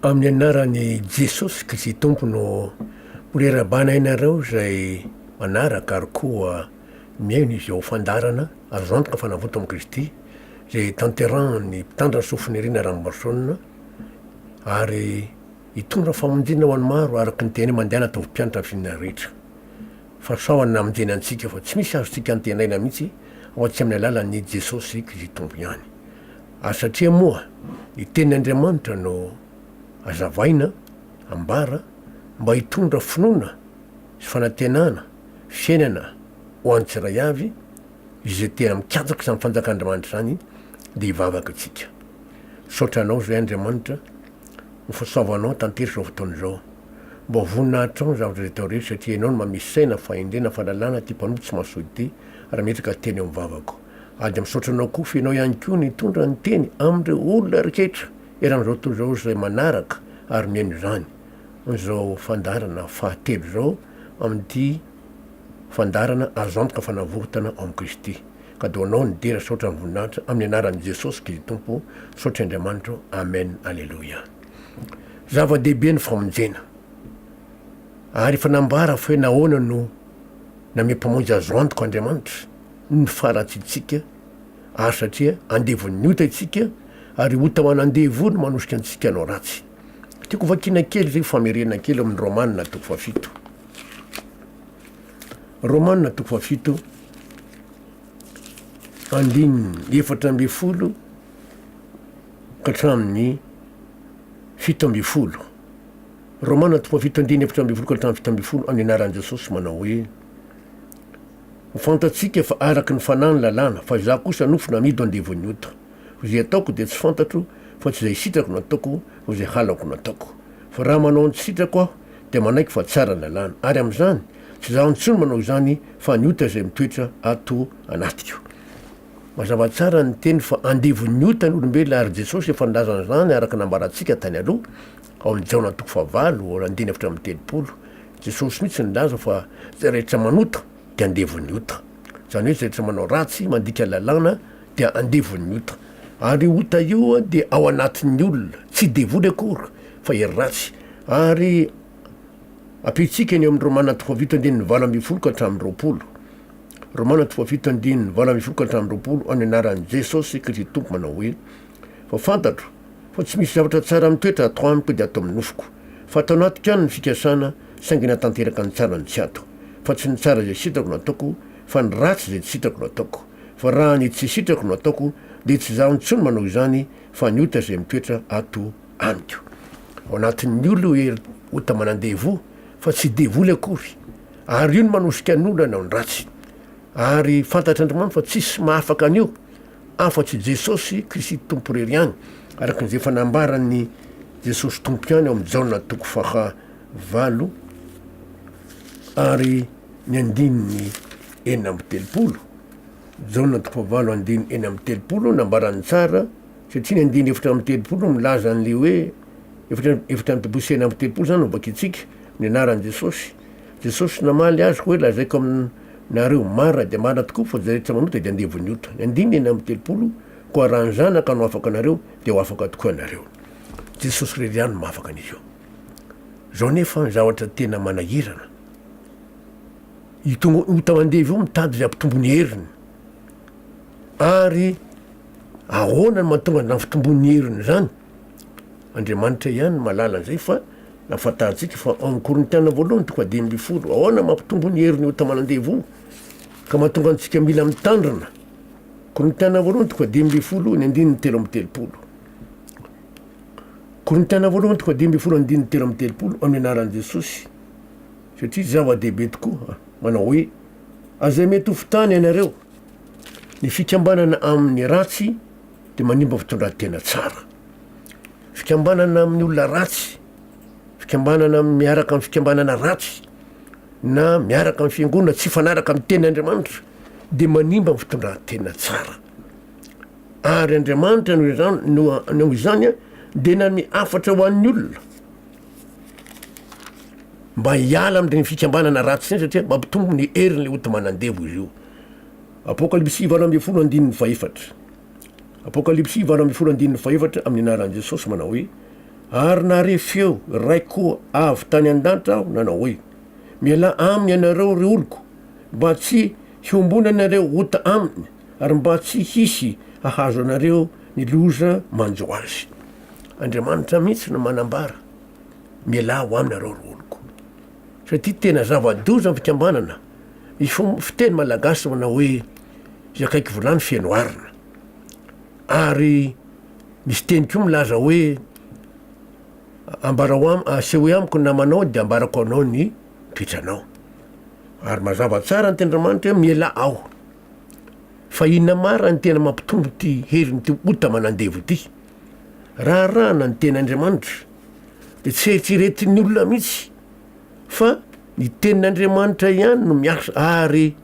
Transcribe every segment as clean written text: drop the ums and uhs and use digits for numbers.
Amin'ny anaran'i Jesosy Kristy Tompo no mbola iarahabana ianareo izay manaraka ary koa mihaino izao fandaharana azo antoka fanavoto amin'i Kristy izay tanterahan'ny mpitandrina Sofinirina Ramboarison ary hitondra famonjena ho an'ny maro araka ny teny hoe mandehana ataovy mpianatra ny firenena rehetra. Fahasoavana namonjena antsika fa tsy misy azontsika antenaina mihitsy afa-tsy amin'ny alalan'i Jesosy Kristy Tompo ihany. Ary satria moa ny Tenin'Andriamanitra no hazavaina, ambara, mba hitondra finoana sy fanantenana, fiainana ho an'ny tsiray avy, izay tena mikatsaka izany fanjakan'Andriamanitra izany, dia hivavaka isika. Misaotra Anao izay Andriamanitra, ny fahasoavanao tanteraka izao fotoana izao. Mba ho voninahitrao ny zavatra izay atao rehetra, satria Ianao no manome saina, fahendrena, fahalalana ity mpanompo tsy mahasoa ity, ary hametraka teny eo amin'ny vavako. Ary dia misaotra anao koa fa ianao ihany koa nitondra ny teny amin'ireo olona rehetra eran'izao tontolo izao izay manaraka ary mihaino izany izao fandaharana fahatelo izao amin'ity fandaharana azo antoka fanavotana ao amin'i Kristy. Ka dia ho anao ny dera saotra ny voninahitra amin'ny anaran'i Jesosy Kristy Tompo saotra Andriamanitro Amen Aleloia. Zava-dehibe ny famonjena. Ary efa nambara fa hoe nahoana no name mpamonjy azo antoka Andriamanitra. ny faharatsiantsika ary satria andevon'ny ota isika ary ota manandevo no manosika antsika hanao ratsy. Tiako vakiana kely izay famerenana kely amin'ny Romana toko fahafito. Romana toko fahafito andininy 14 ka hatramin'ny 17. Romana toko fahafito andininy 14 ka hatramin'ny 17 amin'ny anaran'i Jesosy manao hoe Ho fantatsika fa araka ny fanahy ny lalàna, fa izaho kosa nofo namidy ho andevon'ny ota. Fa izay ataoko dia tsy fantatro, fa tsy izay sitrako no ataoko, fa izay halako no ataoko. Fa raha manao ny tsy sitrako aho, dia manaiky fa tsara ny lalàna. Ary amin'izany, tsy izaho intsony manao izany, fa ny ota izay mitoetra ato anatiko. Mazava tsara ny teny fa andevon'ny ota ny olombelona ary Jesosy efa nilaza an'izany araka ny nambarantsika tany aloha, ao amin'ny Jaona toko fahavalo, andininy 34. Jesosy mihitsy nilaza fa izay rehetra manota dia andevon'ny ota. Izany hoe izay rehetra manao ratsy, mandika lalàna dia andevon'ny ota. Ary io ota io dia ao anatin'ny olona, tsy devoly akory fa hery ratsy. Ary ampitsika ny eo amin'ny Romana toko fahavito andininy 18 ka hatramin'ny 20. Romana toko fahavito andininy 18 ka hatramin'ny 20 amin'ny anaran'i Jesosy Kristy Tompo manao hoe, Fa fantatro Fa tsy misy zavatra tsara mitoetra ato amiko dia ato amin'ny nofoko. Fa ato anatiko ihany ny fikasana, saingy ny hatanteraka ny tsara no tsy ato. Fa tsy ny tsara izay sitrako no ataoko, fa ny ratsy izay tsy sitrako no ataoko. Fa raha ny tsy sitrako no ataoko, dia tsy izaho intsony manao izany, fa ny ota izay mitoetra ato amiko. Ao anatin'ny olona io hery ota manandevo, fa tsy devoly akory. Ary io no manosika ny olona hanao ny ratsy. Ary fantatr'Andriamanitra fa tsisy mahafaka an'io. afa-tsy Jesosy Kristy Tompo irery ihany, araka izay efa nambaran'i Jesosy Tompo ihany ao amin'ny Jaona toko faha valo ary ny andininy 36. Jaona toko faha valo andininy 36 nambarany tsara satria ny andininy 34 milaza an'le hoe 34 sy 36 zany no vakintsika ny anaran'i Jesosy. Jesosy namaly azy hoe, Lazaiko aminareo marina dia marina tokoa fa izay rehetra manota dia andevon'ny ota. Ny andininy 36, Koa raha ny Zanaka no afaka anareo, dia ho afaka tokoa ianareo. Jesosy irery ihany no mahafaka an'izy io. Izao nefa ny zavatra tena manahirana, io tonga ota mandevo io mitady izay hampitombo ny heriny. Ary ahoana no mahatonga an'izany fitombon'ny heriny izany? Andriamanitra ihany no mahalala an'izay fa nahafantarantsika fa ao amin'ny Korintiana voalohany toko faha-15, ahoana mampitombo ny herin'ny ota manandevo io ka mahatonga antsika mila mitandrina. Korintiana voalohany toko faha-15 ny andininy 33. Korintiana voalohany toko faha-15 andininy 33 amin'ny anaran'i Jesosy satria zava-dehibe tokoa manao hoe aza mety ho fitana ianareo ny fikambanana amin'ny ratsy dia manimba fitondran-tena tsara. Fikambanana amin'ny olona ratsy, fikambanana miaraka amin'ny fikambanana ratsy na miaraka amin'ny fiangonana tsy hifanaraka amin'ny teny Andriamanitra dia manimba ny fitondran-tena tsara. Ary Andriamanitra noho izany no noho izany dia nanome hafatra ho an'ny olona mba hiala amin'ireny fikambanana ratsy ireny satria mampitombo ny herin'ilay ota manandevo izy io. Apokalypsy 18 andininy fahefatra. Apokalypsy 18 andininy fahefatra amin'ny anaran'i Jesosy manao hoe. Ary nahare feo iray koa avy tany an-danitra aho nanao hoe, Mialà aminy ianareo, ry oloko, mba tsy hiombonanareo ota aminy, ary mba tsy hisy hahazo anareo ny loza manjo azy. Andriamanitra mihitsy no manambara, Mialà ho aminy nareo, ry oloko. Satria tena zava-doza ny fikambanana. Misy fiteny malagasy manao hoe, Izay akaiky vilany feno arina. Ary misy teny koa milaza hoe, Ambarao am-, asehoy amiko ny namanao dia ambarako anao ny toetranao. Ary mazava tsara ny tenin'Andriamanitra hoe mialà ao. Fa inona marina no tena mampitombo ity herin'ity ota manandevo ity? Raha arahana ny tenin'Andriamanitra dia tsy eritreretin'ny olona mihitsy fa ny tenin'Andriamanitra ihany no miasa ary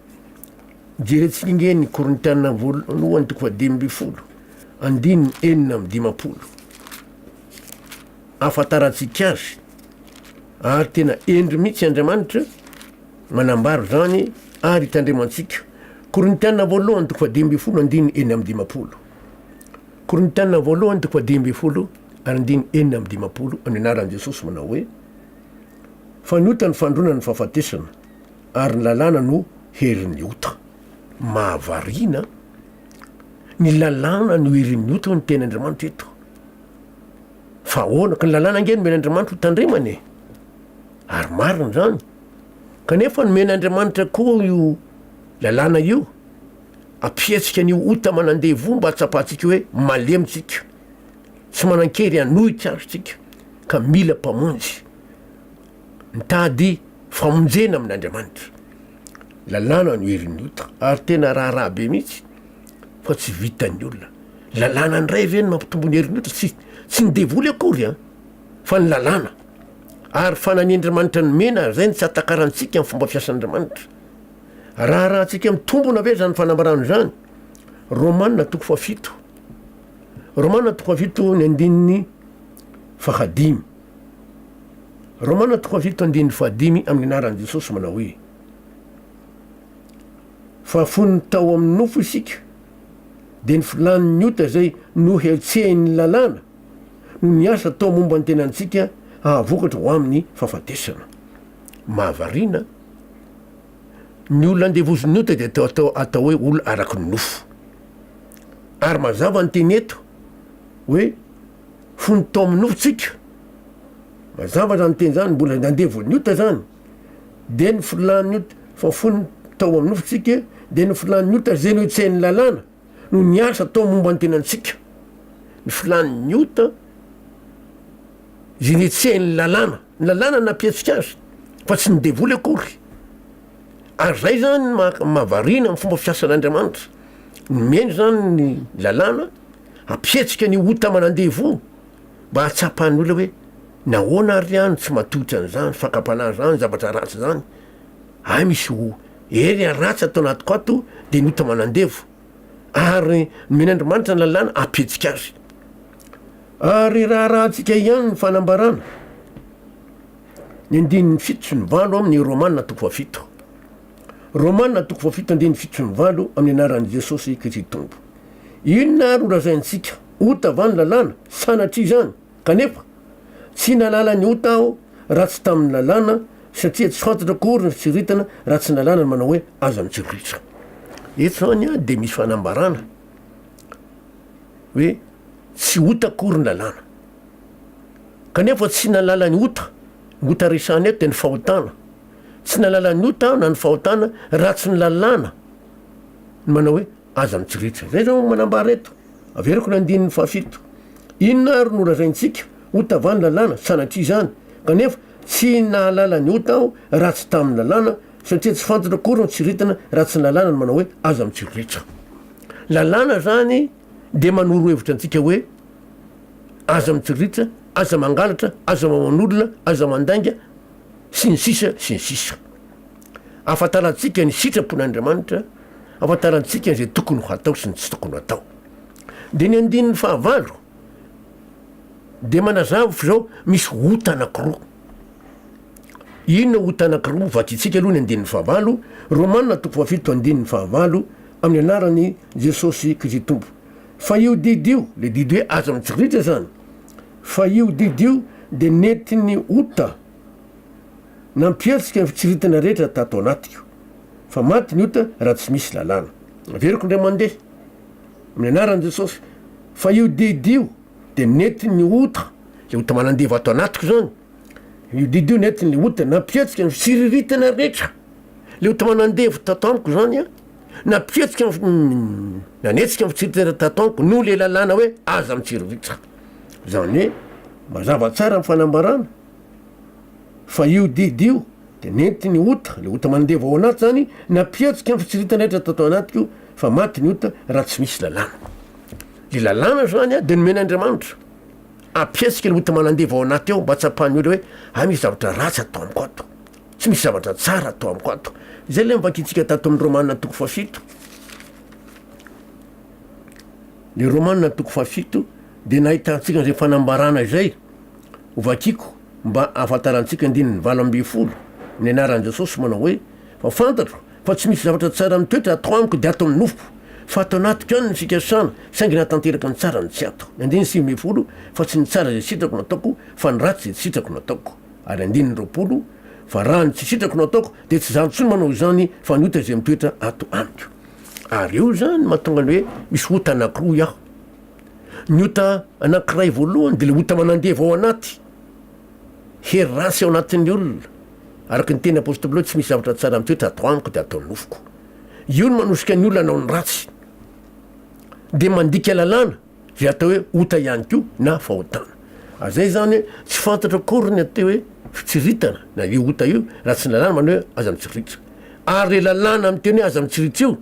Jerentsika ange ny Korintiana voalohany toko faha-15, andininy 56. Ahafantarantsika azy, ary tena hendry mihitsy Andriamanitra manambara izany ary hitandremantsika. Korintiana voalohany toko faha-15, andininy 56. Korintiana voalohany toko faha-15 ary andininy 56 amin'ny anaran'i Jesosy manao hoe, Fa ny ota ny fandroana ny fahafatesana, ary ny lalàna no herin'ny ota. Mahavariana, ny lalàna no herin'ny ota hoy ny tenin'Andriamanitra eto. Fa ahoana? Ka ny lalàna ange nomen'Andriamanitra ho tandremana e! Ary marina izany. Kanefa nomen'Andriamanitra koa io lalàna io, hampihetsika an'io ota manandevo io mba hahatsapantsika hoe malemy tsika, tsy manan-kery hanohitra azy tsika, ka mila mpamonjy. Mitady famonjena amin'Andriamanitra. Lalàna no herin'ny ota ary tena raharaha be mihitsy fa tsy vitan'ny olona. Lalàna indray ve no mampitombo ny herin'ny ota? Tsy, tsy ny devoly akory an, fa ny lalàna. Ary fananian'Andriamanitra nomena ary izay no tsy ahatakarantsika ny fomba fiasan'Andriamanitra. Raharahantsika mitombona ve izany fanambarana izany? Romana toko fahafito. Romana toko fahafito ny andininy fahadimy. Romana toko fahafito andininy fahadimy amin'ny anaran'i Jesosy manao hoe, Fa fony tao amin'ny nofo isika, dia ny filàn'ny ota izay nohetsehin'ny lalàna no niasa tao momba ny tenantsika hahavokatra ho amin'ny fahafatesana. Mahavariana, ny olona andevozin'ny ota dia atao atao atao hoe olona araka ny nofo. Ary mazava ny teny eto hoe Fony tao amin'ny nofontsika, mazava zany teny zany, mbola nandevon'ny ota zany, dia ny filàn'ny ota, fa fony tao amin'ny nofontsika, dia ny filàn'ny ota zay nohetsehin'ny lalàna no niasa tao momba ny tenantsika. Ny filàn'ny ota zay nohetsehin'ny lalàna, ny lalàna nampihetsika azy fa tsy ny devoly akory. Ary zay zany maha- mahavariana amin'ny fomba fiasan'Andriamanitra. Nomeny zany ny lalàna Hampihetsika ny ota manandevo io mba hahatsapan'ny olona hoe nahoana ary aho no tsy matohitra an'izany fakam-panahy izany, zavatra ratsy izany. Hay misy hery ratsy ato anatiko ato dia ny ota manandevo. Ary nomen'Andriamanitra ny lalàna hampihetsika azy. Ary raharahantsika ihany ny fanambarana ny andininy fito sy ny valo amin'ny Romana toko fahafito. Romana toko fahafito andininy fito sy ny valo amin'ny anaran'i Jesosy Kristy Tompo. Inona ary ho lazaintsika? Ota va ny lalàna? Sanatria izany! Kanefa, tsy nahalala ny ota aho raha tsy tamin'ny lalàna, satria tsy fantatro akory ny fitsiriritana raha tsy ny lalàna no manao hoe, Aza mitsiriritra. Eto izany dia misy fanambarana hoe tsy ota akory ny lalàna. Kanefa tsy nahalala ny ota, ny ota resahina eto dia ny fahotana. Tsy nahalala ny ota aho na ny fahotana raha tsy ny lalàna no manao hoe, Aza mitsiritsy. Zay zao manambara eto. Averiko ny andininy fahafito. Inona ary no lazaintsika? Ota va ny lalàna? Sanatria izany. Kanefa, tsy nahalala ny ota aho raha tsy tamin'ny lalàna, satria tsy fantatro akory ny tsiritana raha tsy ny lalàna no manao hoe aza mitsiritra. Lalàna zany dia manoro hevitra antsika hoe aza mitsiritra, aza mangalatra, aza mamono olona, aza mandainga, sy ny sisa sy ny sisa. Ahafantarantsika ny sitrapon'Andriamanitra, ahafantarantsika izay tokony ho atao sy ny tsy tokony ho atao. Dia ny andininy fahavalo dia manazava fa izao misy ota anankiroa. Inona ota anankiroa? Vakintsika aloha ny andininy fahavalo, Romana toko fahafito andininy fahavalo, amin'ny anaran'i Jesosy Kristy Tompo. Fa io didy io, le didy hoe aza mitsiritra izany. Fa io didy io dia nentin'ny ota nampihetsika ny fitsiriritana rehetra tato anatiko. Fa maty ny ota raha tsy misy lalàna. Averiko indray mandeha, amin'ny anaran'i Jesosy, fa io didy io dia nentin'ny ota, ilay ota manandevo ato anatiko izany, io didy io nentin'ny ota nampihetsika ny fitsiriritana rehetra, ilay ota manandevo tato amiko izany an, Nampihetsika ny nanetsika ny fitsiriritana tato amiko noho le lalàna hoe aza mitsiriritra. Zany hoe mazava tsara ny fanambarana fa io didy io de nentiny ota, le ota mandevo ao anaty zany, nampihetsika ny fitsiriritana rehetra tato anatiko fa maty ny ota raha tsy misy lalàna. Le lalàna zany de nomen'Andriamanitra ampihetsika le ota manandevo ao anaty ao mba tsapan'ny olona hoe hay misy zavatra ratsy atao amiko ato. Tsy misy zavatra tsara ato amiko ato. Izay ilay novakintsika tato amin'ny Romana toko fahafito. Ny Romana toko fahafito dia nahitantsika an'izay fanambarana izay. Hovakiko mba hahafantarantsika andininy 18 ny anaran'i Jesosy manao hoe fa fantatro fa tsy misy zavatra tsara mitoetra ato amiko dia ato amin'ny nofoko fa ato anatiko ihany ny fikasana saingy nahatanteraka ny tsara ny tsy ato. Ny andininy 19 fa tsy ny tsara izay sitrako no ataoko fa ny ratsy izay tsy sitrako no ataoko. Ary andininy 20, Fa raha ny tsy sitrako no ataoko, dia tsy izaho intsony manao izany, fa ny ota izay mitoetra ato amiko. Ary eo izany mahatonga ny hoe misy ota anankiroa aho. Ny ota anankiray voalohany dia ilay ota manandevo ao anaty, hery ratsy ao anatin'ny olona. Araka ny teny apostoly hoe tsy misy zavatra tsara mitoetra ato amiko dia ato nofoko. Io no manosika ny olona hanao ny ratsy. Dia mandika lalàna. Izay atao hoe ota ihany koa na fahotana. Ary izay izany hoe tsy fantatra akory ny atao hoe fitsiritana na io ota io raha tsy ny lalàna manao hoe aza mitsiritra. Ary ilay lalàna miteny hoe aza mitsiritra io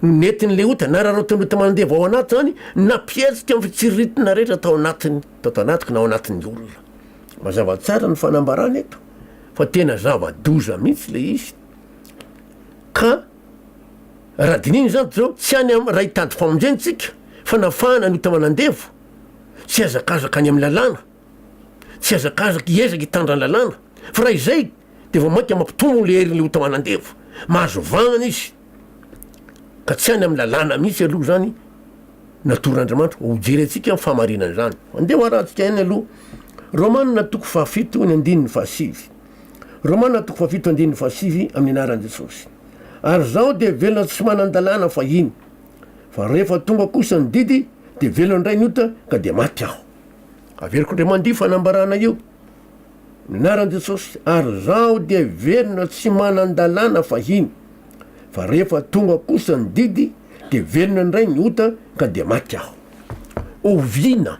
no nentin'ilay ota na raraotin'ny ota mandevo ao anaty izany nampihetsika ny fitsiritina rehetra tao anatiny, tato anatiko na ao anatin'ny olona. Mazava tsara ny fanambarana eto fa tena zava-doza mihitsy ilay izy ka Raha dinihina izany dia izao, tsy any amin'ny raha hitady famonjena isika fa nafahana ny ota manandevo, tsy hihazakazaka any amin'ny lalàna, tsy hihazakazaka hiezaka hitandra ny lalàna, fa raha izay dia vao mainka mampitombo ilay herin'ilay ota manandevo, mahazo vahana izy, ka tsy any amin'ny lalàna mihitsy aloha izany natoron'Andriamanitra ho jerentsika ny fahamarinan'izany. Andeha ho arahantsika ihany aloha Romana toko fahafito ny andininy fahasivy. Romana toko fahafito andininy fahasivy amin'ny anaran'i Jesosy. Ary izaho dia velona tsy manan-dalàna fahiny, fa rehefa tonga kosa ny didy, dia velona indray ny ota, ka dia maty aho. Averiko indray mandia fanambarana io, ny anaran'i Jesosy, ary izaho dia velona tsy manan-dalàna fahiny, fa rehefa tonga kosa ny didy, dia velona indray ny ota, ka dia maty aho. Oviana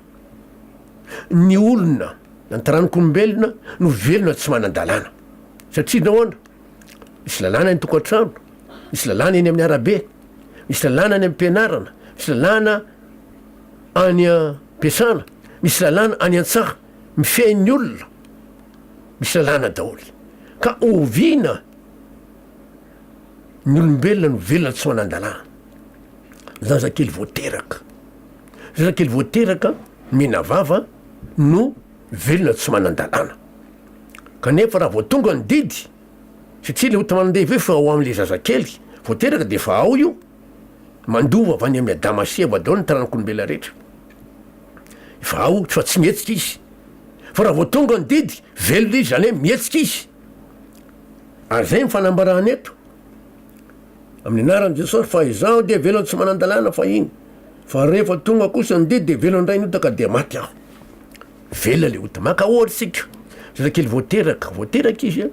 ny olona, na ny taranak'olombelona, no velona tsy manan-dalàna? Satria nahoana? Misy lalàna any an-tokantrano, misy lalàna eny amin'ny arabe, misy lalàna any am-pianarana, misy lalàna any am-piasana, misy lalàna any an-tsaha, mifehy ny olona, misy lalàna daholo. Ka oviana ny olombelona no velona tsy manan-dalàna? Zazakely vao teraka, zazakely vao teraka menavava no velona tsy manan-dalàna. Kanefa raha vao tonga ny didy, satria le ota manandevo io efa ao amle zazakely vao teraka de efa ao io, mandova avy any amin'i Adama sy Eva daholo ny taranak'olombelona rehetra, efa ao fa tsy mihetsika izy, fa raha vao tonga ny didy, velona izy, zany hoe mihetsika izy, ary zay ny fanambarana eto, amin'ny anaran'i Jesosy, fa izaho dia velona tsy manan-dalàna fahiny, fa rehefa tonga kosa ny didy de velona indray ny ota ka dia maty aho. Velona le ota. Maka ohatra isika, zazakely vao teraka, vao teraka izy an,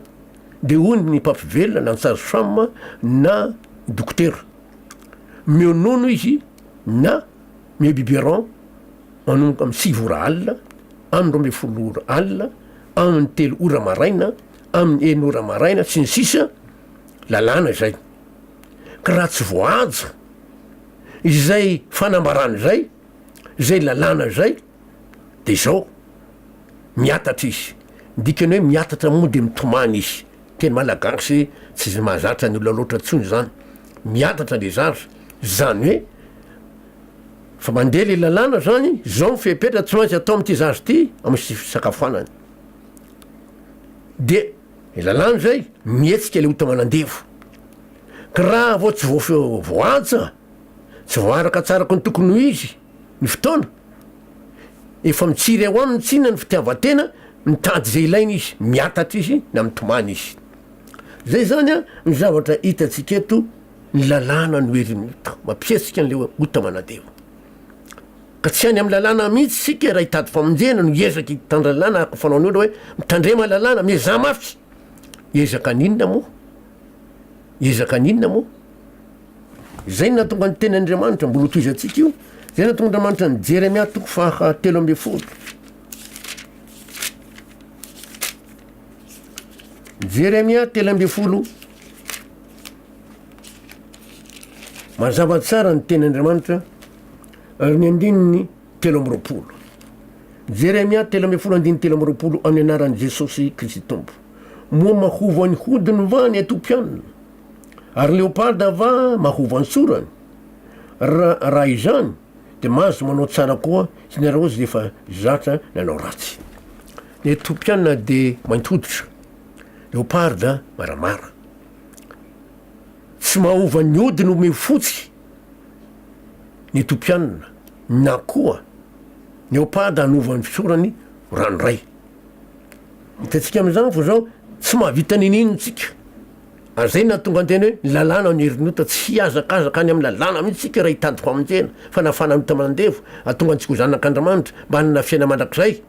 de hoy ny mpampivelona na ny sage femme na dokotera, omeo nono izy na omeo biberon manomboka amin'ny sivy ora alina, amin'ny 12 ora alina, amin'ny telo ora maraina, amin'ny enina ora maraina, sy ny sisa, lalàna izay. Ka raha tsy voahaja izay fanambarana izay, izay lalàna izay, de izao, miatatra izy, ny dikany hoe miatatra moa de mitomany izy, teny malagasy tsy mahazatra ny olona loatra intsony izany, miatatra le zaza, zany hoe fa mandeha le lalàna zany, zao ny fepetra tsy maintsy atao amin'ity zaza ity amin'ny fisakafoanany, de le lalàna zay mihetsika le ota manandevo, ka raha vao tsy voafeo voahaja, tsy voaaraka tsara ko ny tokony ho izy ny fotoana. Efa mitsiry ao aminy tsinona ny fitiavan-tena, mitady izay ilainy izy, miatatra izy na mitomany izy. Izay izany an, ny zavatra hitantsika eto, ny lalàna no herin'ny ota, mampihetsika an'ilay ota manadevo. Ka tsy any amin'ny lalàna mihitsy isika raha hitady famonjena no hiezaka hitandra lalàna araka ny fanaon'ny olona hoe mitandrema lalàna, miezaha mafy. Hiezaka an'inona moa? Hiezaka an'inona moa? Izay no nahatonga ny teny Andriamanitra, mbola hotohizantsika io, izay no nahatonga Andriamanitra an'i Jeremia toko faha 13. Jeremia 13, mazava tsara ny teny Andriamanitra, ary ny andininy 23. Jeremia 13 andininy 23 amin'ny anaran'i Jesosy Kristy Tompo. Moa mahova ny hodiny va ny Etiopianina? Ary leoparda va mahova ny sorany? Ra, raha izany, dia mahazo manao tsara koa sy ny raozy efa zatra nanao ratsy. Ny Etiopiana dia mainty hoditra, leoparda maramara. Tsy mahova ny hodiny ho fotsy ny Etiopiana, na koa ny leoparda hanova ny fisorany ho ranoray. Hitantsika amin'izany fa izao tsy mahavita n'inon'inona isika. Ary izay no nahatonga ny teny hoe ny lalàna no herin'ny ota. Tsy hihazakazaka any amin'ny lalàna mihitsy isika raha hitady famonjena, fanafahana ny ota manandevo, hahatonga antsika ho zanak'Andriamanitra, mba hanana fiainana mandrakizay.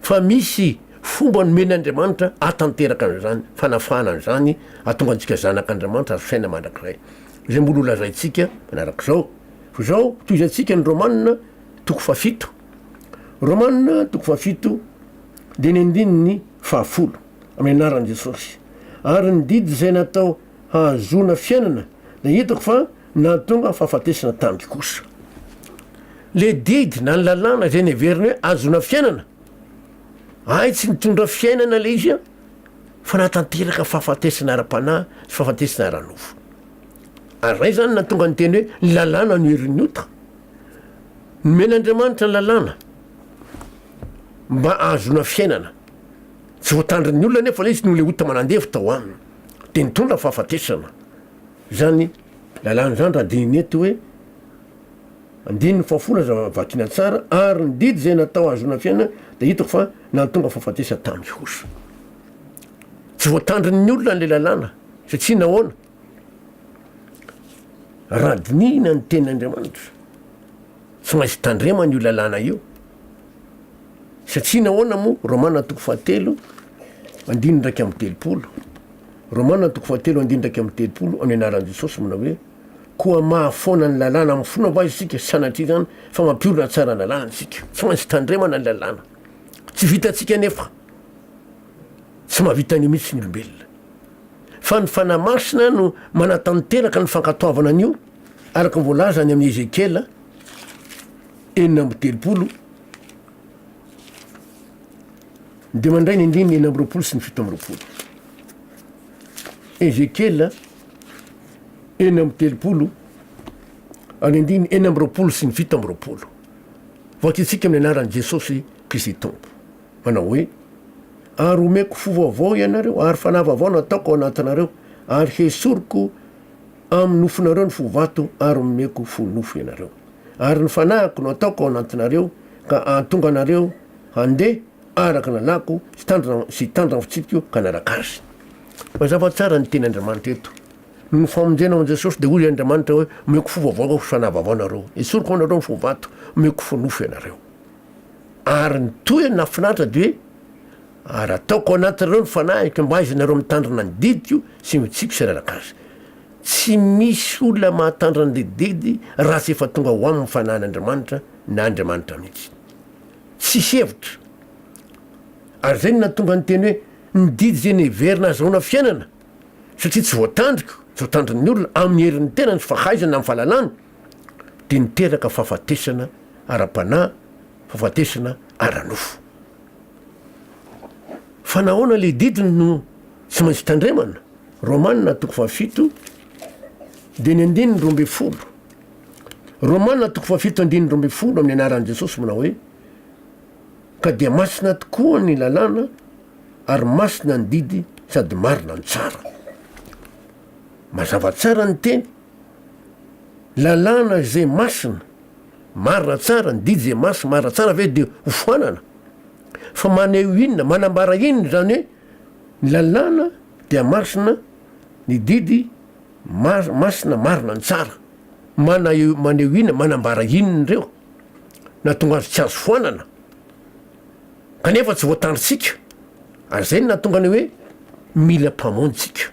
Fa misy fomba nomen'Andriamanitra hahatanteraka an'izany fanafahana an'izany, hahatonga antsika zanak'Andriamanitra ary fiainana mandrakizay. Izay mbola holazaintsika manarak'izao. Fa izao, tohizantsika ny Romana toko fahafito. Romana toko fahafito dia ny andininy fahafolo. Amin'ny anaran'i Jesosy. Ary ny didy izay natao hahazoana fiainana dia hitako fa nahatonga fahafatesana tamiko kosa. Le didy na ny lalàna izay neverina hoe ahazoana fiainana, hay tsy nitondra fiainana le izy an, fa nahatanteraka fahafatesana ara-panahy sy fahafatesana ara-nofo. Ary izay izany nahatonga ny teny hoe ny lalàna no herin'ny ota. Nomen'Andriamanitra ny lalàna mba hahazoana fiainana. Tsy voatandrin'ny olona anefa ilay izy noho ilay ota manandevo tao aminy. Dia nitondra fahafatesana. Izany lalàna izany raha dinihina eto hoe andininy fahafolo aza vakiana tsara, ary ny didy izay natao hahazoana fiainana dia hitako fa nahatonga fahafatesana tamin'i Hosa. Tsy voatandrin'ny olona ilay lalàna satria nahoana? Raha dinihina ny tenin'Andriamanitra, tsy maintsy tandremana io lalàna io. Satria nahoana moa? Romana toko fahatelo andininy 31. Romana toko fahatelo andininy 31 amin'ny anaran'i Jesosy manao hoe, Koa mahafoana ny lalàna amin'ny finoana va isika? Sanatria izany, fa mampiorina tsara ny lalàna isika. Tsy maintsy tandremana ny lalàna. Tsy vitantsika anefa. Tsy mahavita an'io mihitsy ny olombelona. Fa ny Fanahy Masina no manatanteraka ny fankatoavana an'io, araka ny voalaza any amin'ny Ezekiela 36, dia mandray ny andininy 26 sy ny 27. Ezekiela 36, any andininy 26 sy ny 27. Vakintsika amin'ny anaran'i Jesosy Kristy Tompo. Manao hoe, Ary homeko fo vaovao ianareo, ary fanahy vaovao no hataoko ao anatinareo, ary hesoriko amin'ny nofonareo ny fo vato, ary homeko fo nofo ianareo. Ary ny fanahiko no hataoko ao anatinareo, ka hahatonga anareo handeha araka ny lalàko sy hitandrina sy hitandrina ny fitsipiko ka hanaraka azy. Mazava tsara ny teny Andriamanitra eto. Noho ny famonjena ao amin'i Jesosy dia hoy Andriamanitra hoe, Omeko fo vaovao aho sy fanahy vaovao nareo. Esoriko aminareo ny fo vato, omeko fo nofo ianareo. Ary ny tohiny nahafinaritra dia hoe, Ary ataoko ao anatinareo ny fanahiko mba hahaizanareo mitandrina ny didiko sy ny fitsipiko sy hanaraka azy. Tsy misy olona mahatandrina ny didy raha tsy efa tonga ao aminy ny fanahin'Andriamanitra na Andriamanitra mihitsy. Tsisy hevitra. Ary izay no nahatonga ny teny hoe ny didy izay neverina ahazoana fiainana satria tsy voatandriko, tsy voatandrin'ny olona amin'ny herin'ny tenany sy fahaizany na amin'ny fahalalany dia niteraka fahafatesana ara-panahy, fahafatesana ara-nofo. Fa nahoana le didy no tsy maintsy tandremana? Romana toko fahafito dia ny andininy 12. Romana toko fahafito andininy 12 amin'ny anaran'i Jesosy manao hoe, Ka dia masina tokoa ny lalàna ary masina ny didy sady marina ny tsara. Mazava tsara ny teny, lalàna izay masina. marina tsara, ny didy izay masina, marina tsara ve dia ho foanana? Fa maneho inona, manambara inona izany hoe ny lalàna dia masina, ny didy masina, marina ny tsara? Maneho inona, manambara inona ireo? Nahatonga azy tsy azo foanana? Kanefa tsy voatandrintsika, ary izay no nahatonga ny hoe mila Mpamonjy isika.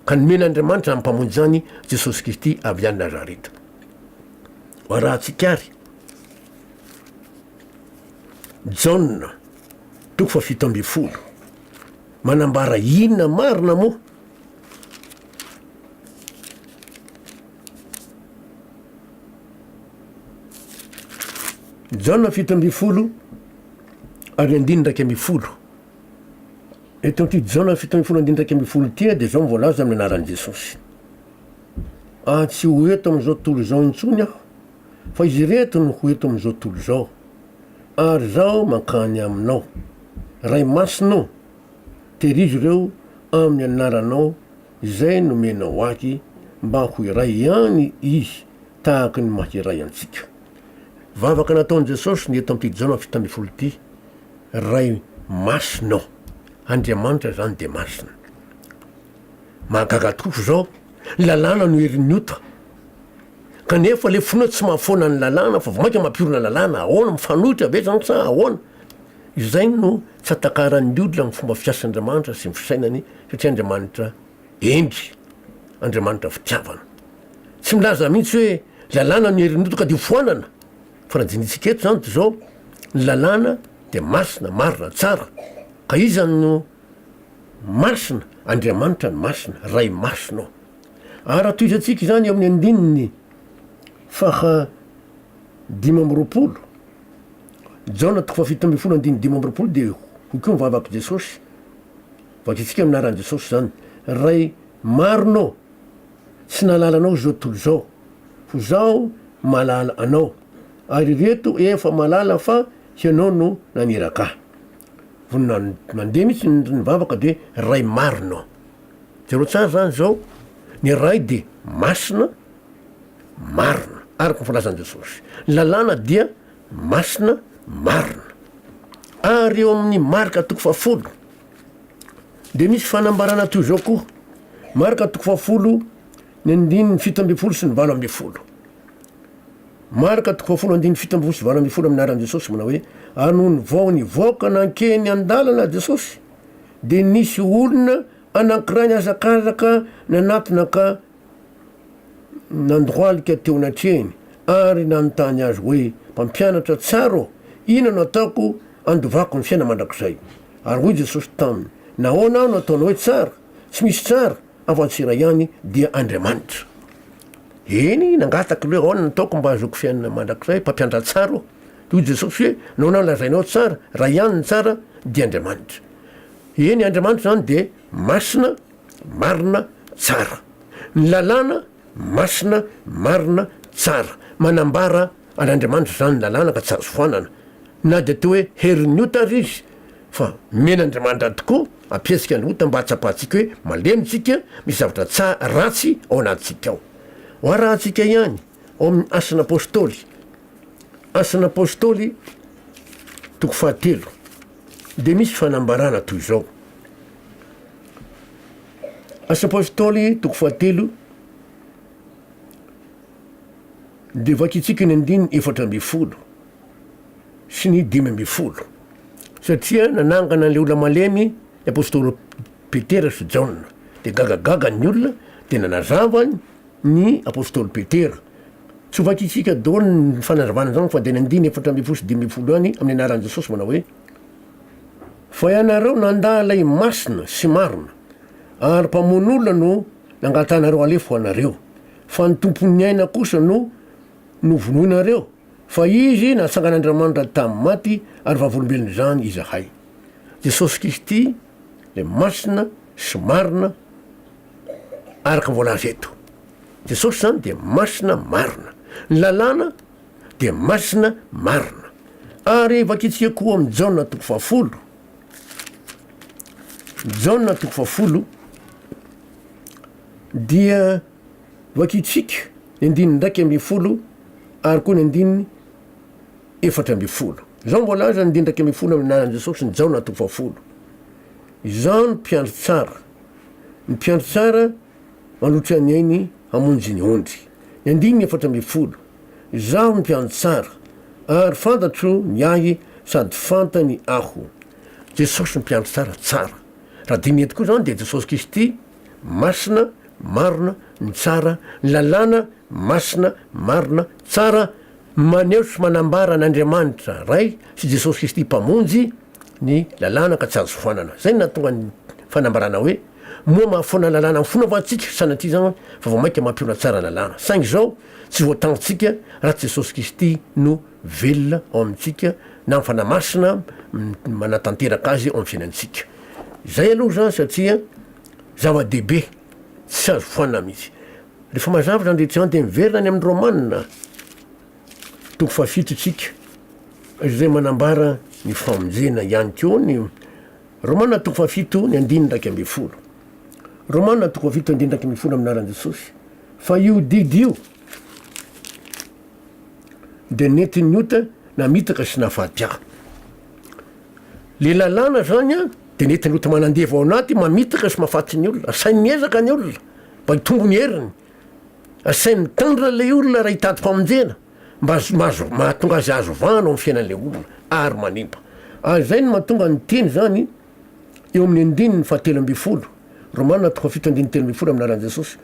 Ka nomen'Andriamanitra izany Mpamonjy izany, Jesosy Kristy avy any Nazareta. Ho arahantsika àry Jaona toko faha 17, manambara inona marina moa? Jaona 17 ary andininy 11. Eto amin'ity Jaona 17 andininy 11 ity dia izao no voalaza amin'ny anaran'i Jesosy. Ah, tsy ho eto amin'izao tontolo izao intsony aho, fa izy ireto no ho eto amin'izao tontolo izao. Ary izaho mankany aminao. Ray Masina ô, tehirizo ireo amin'ny anaranao izay nomenao ahy mba ho iray ihany izy tahaka ny maha iray antsika. Vavaka nataon'i Jesosy ny eto amin'ity Jaona 17 ity, Ray Masina ô. Andriamanitra izany dia masina. Mahagaga tokoa izao, ny lalàna no herin'ny ota. Kanefa le finoana tsy mahafoana ny lalàna fa vao mainka mampiorina lalàna. Ahoana, mifanohitra ve izany sa ahoana? Izay no tsy atakaran'ny olona ny fomba fiasan'Andriamanitra sy ny fisainany satria Andriamanitra hendry, Andriamanitra fitiavana. Tsy milaza mihitsy hoe lalàna no herin'ny ota ka dia hofoanana. Fa raha dinihintsika eto izany dia izao, ny lalàna dia masina, marina, tsara. Ka iza no masina? Andriamanitra no masina, Ray masina ô. Ary raha tohizantsika izany eo amin'ny andininy faha 25, Jaona toko faha 17 andininy 25 dia hoy koa ny vavak'i Jesosy, vakintsika amin'ny anaran'i Jesosy izany, Ray marina ô, tsy nahalala anao izao tontolo izao, ho zaho mahalala anao, ary ireto efa mahalala fa hianao no naniraka ahy. Vao nandeha mihitsy ny vavaka dia Ray marina ô. Jereo tsara zany zao, ny Ray dia masina, marina, araka ny filazan'i Jesosy. Ny lalàna dia masina, marina. Ary eo amin'ny Marka toko fahafolo dia misy fanambarana toy izao koa. Marka toko fahafolo ny andininy 17 sy ny 18. Marka toko fahafolo andininy 17 sy 18 amin'ny anaran'i Jesosy manao hoe, ary nony vao nivoaka nankeny an-dalana Jesosy dia nisy olona anankiray nihazakazaka nanatona ka nandohalika teo anatrehiny ary nanontany azy hoe, Mpampianatra tsara ô, inona no ataoko handovako ny fiainana mandrakizay? Ary hoy Jesosy taminy, Nahoana aho no ataonao hoe tsara? Tsy misy tsara afa-tsy iray ihany, dia Andriamanitra. Eny, nangataka aloha hoe, Ahoana no ataoko mba hahazoako fiainana mandrakizay? Mpampianatra tsara ô. Hoy Jesosy hoe, Nahoana aho no lazainao tsara? Iray ihany ny tsara, dia Andriamanitra. Eny, Andriamanitra izany dia masina, marina, tsara. Ny lalàna, masina, marina, tsara. Manambara an'Andriamanitra izany ny lalàna ka tsy azo foanana. Na dia toa hoe herin'ny ota aza izy, fa omen'Andriamanitra tokoa hampietsika ny ota mba hahatsapantsika hoe malemy isika, misy zavatra tsa, ratsy ao anatintsika ao. Ho arahantsika ihany ao amin'ny Asan'Apôstôly, Asan'Apôstôly toko fahatelo. dia misy fanambarana toy izao, Asa Apôstôly toko fahatelo dia vakintsika ny andininy 14 sy ny 15, satria nanangana an'ilay olona malemy ny Apôstôly Petera sy Jaona, dia gagagaga ny olona, dia nanazava ny Apôstôly Petera. Tsy ho vakintsika daholo ny fanazavana izany fa dia ny andininy 14 sy 15 ihany amin'ny anaran'i Jesosy manao hoe, Fa ianareo nandà ilay masina sy marina, ary mpamono olona no nangatahanareo alefa ho anareo, fa ny Tompon'ny aina kosa no novonoinareo, fa Izy natsangan'Andriamanitra tamin'ny maty, ary vavolombelon'izany izahay. Jesosy Kristy ilay masina sy marina araka ny voalaza eto. Jesosy izany dia masina marina. Ny lalàna dia masina marina. Ary vakintsika koa amin'ny Jaona toko fahafolo. Jaona toko fahafolo dia vakintsika ny andininy 11 ary koa ny andininy. 14. Izao no voalaza ny andininy 11 amin'ny anaran'i Jesosy ny Jaona toko fahafolo. Izaho no mpiandry tsara. Ny mpiandry tsara manolotra ny ainy hamonjy ny ondry. Ny andininy 14. Izaho no mpiandry tsara, ary fantatro ny ahy sady fantany aho. Jesosy no mpiandry tsara tsara. Raha dinihina tokoa izany dia Jesosy Kristy masina, marina, ny tsara, ny lalàna masina, marina, tsara, maneho sy manambara an'Andriamanitra Ray sy Jesosy Kristy Mpamonjy ny lalàna ka tsy azo foanana. Izay no nahatonga ny fanambarana hoe, Moa mahafoana ny lalàna amin'ny finoana va antsika? Sanatria izany fa vao mainka mampiorina tsara ny lalàna. Saingy izao, tsy voatanjontsika raha tsy Jesosy Kristy no velona ao amintsika na ny Fanahy Masina manatanteraka azy ao amin'ny fiainantsika. Izay aloha izany satria zava-dehibe tsy azo foanana mihitsy. Rehefa mazava izany rehetra izany dia miverina any amin'ny Romana toko fahafito isika izay manambara ny famonjena ihany koa ny Romana toko fahafito ny andininy 11. Romana toko fahafito andininy 11 amin'ny anaran'i Jesosy fa io didy io dia nentin'ny ota namitaka sy nahafaty ahy. Le lalàna zany an, dia nentin'ny ota manandevo ao anaty mamitaka sy mahafaty ny olona. Asainy miezaka ny olona mba hitombo ny heriny. Asainy mitandrina ilay olona raha hitady famonjena mba mahazo mahatonga azy azo vahana ao amin'ny fiainan'ilay olona ary manimba. Ary izay no mahatonga ny teny zany eo amin'ny andininy fahatelo ambin'ny folo, Romana toko fahafito andininy 13 amin'ny anaran'i Jesosy,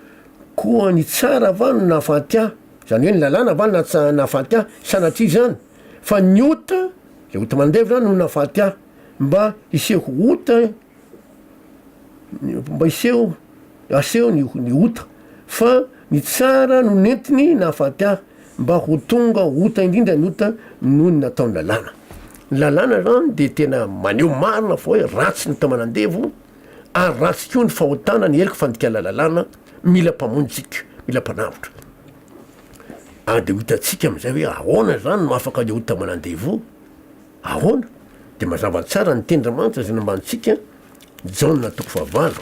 koa ny tsara va no nahafaty ahy? Izany hoe ny lalàna va no nahafaty ahy? Sanatria izany, fa ny ota, ilay ota mandevo izany no nahafaty ahy, mba hiseho ota, mba hiseho, aseho ny ny ota, fa ny tsara no nentiny nahafaty ahy, mba ho tonga ota indrindra ny ota noho ny nataon'ny lalàna. Ny lalàna izany dia tena maneho marina fa hoe ratsy ny ota manandevo, ary ratsy koa ny fahotana, ny heloka fandikana lalàna, mila mpamonjy isika, mila mpanavotra. Ary dia ho hitantsika amin'izay hoe ahoana izany no afaka ilay ota manandevo, ahoana? Dia mazava tsara ny tenin'Andriamanitra izay nambanintsika, Jaona toko fahavalo,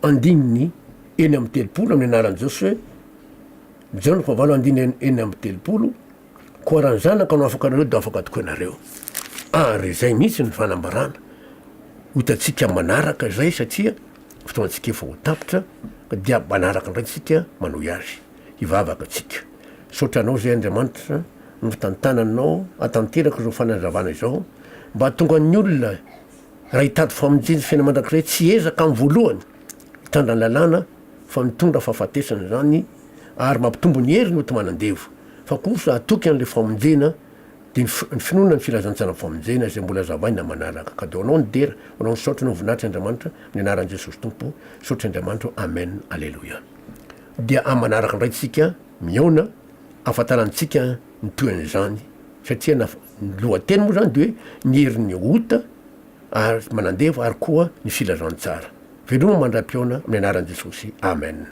andininy 36 amin'ny anaran'i Jesosy hoe, Jaona fahavalo andininy 36, Koa raha ny Zanaka no afaka anareo dia afaka tokoa ianareo. Ary izay mihitsy ny fanambarana. Ho hitantsika manaraka izay satria fotoantsika efa ho tapitra dia manaraka indray tsika manohy azy. Hivavaka tsika. Misaotra anao izay Andriamanitra no fitantananao hatanteraka izao fanazavana izao mba hahatonga ny olona raha hitady famonjena sy fiainana mandrakizay tsy hiezaka amin'ny voalohany hitandra ny lalàna fa mitondra fahafatesana izany ary mampitombo ny heriny ho tomanandevo fa kosa hatoky an'ilay famonjena dia ny finoana ny filazantsaran'ny famonjena izay mbola hazavaina manaraka ka dia ho anao ny dera, ho anao ny saotra, ho anao ny voninahitra Andriamanitra amin'ny anaran'i Jesosy Tompo, saotra Andriamanitra Amen Aleloia. Dia amin'ny manaraka indray tsika mihaona ahafantarantsika ny tohin'izany satria na ny lohateny moa zany dia hoe ny herin'ny ota ary manandevo ary koa ny filazantsara. Veloma mandra-pihaona amin'ny anaran'i Jesosy Amen.